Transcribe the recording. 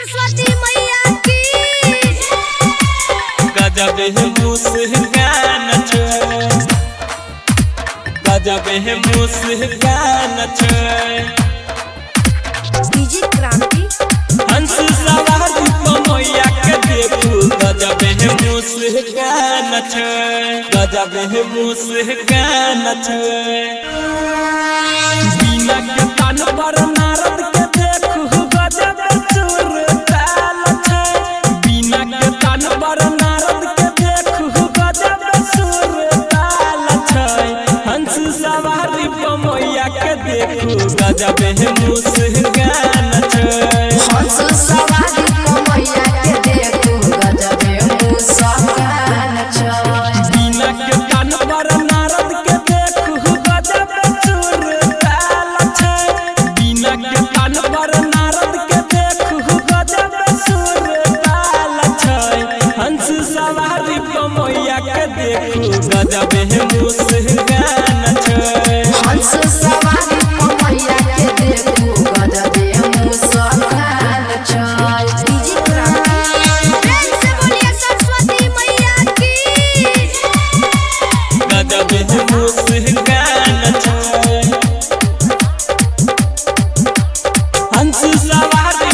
सरस्वती मैया की। गजब है मुस्कान छै, गजब है मुस्कान छै। डीजे क्रांति। हंस सवारी मैया के देखू, गजब है मुस्कान छै, गजब है मुस्कान छै। बीना के तान पर नारद के देखू, गजब सुर ताल छै। बीना के तान पर नारद के देखू, गजब सुर ताल छै। हंस सवारी मैया के देखू, गजब है मुस्कान छै। हंस सवारी मैया के देखू, गजबे मुस्कान छै। बीना के कान पर नारद के देखू, गजब सुर ताल छै। बीना के कान पर नारद के देखू, गजब सुर ताल छै। हंस सवारी मैया के देखू, गजब है मुस्कान छै। हंस सवारी मैया के देखू, गजबे मुस्कान छै। डीजे क्रांति। प्रेम से बोलिए सरस्वती मैया की। गजब है मुस्कान छै। हंस सवारी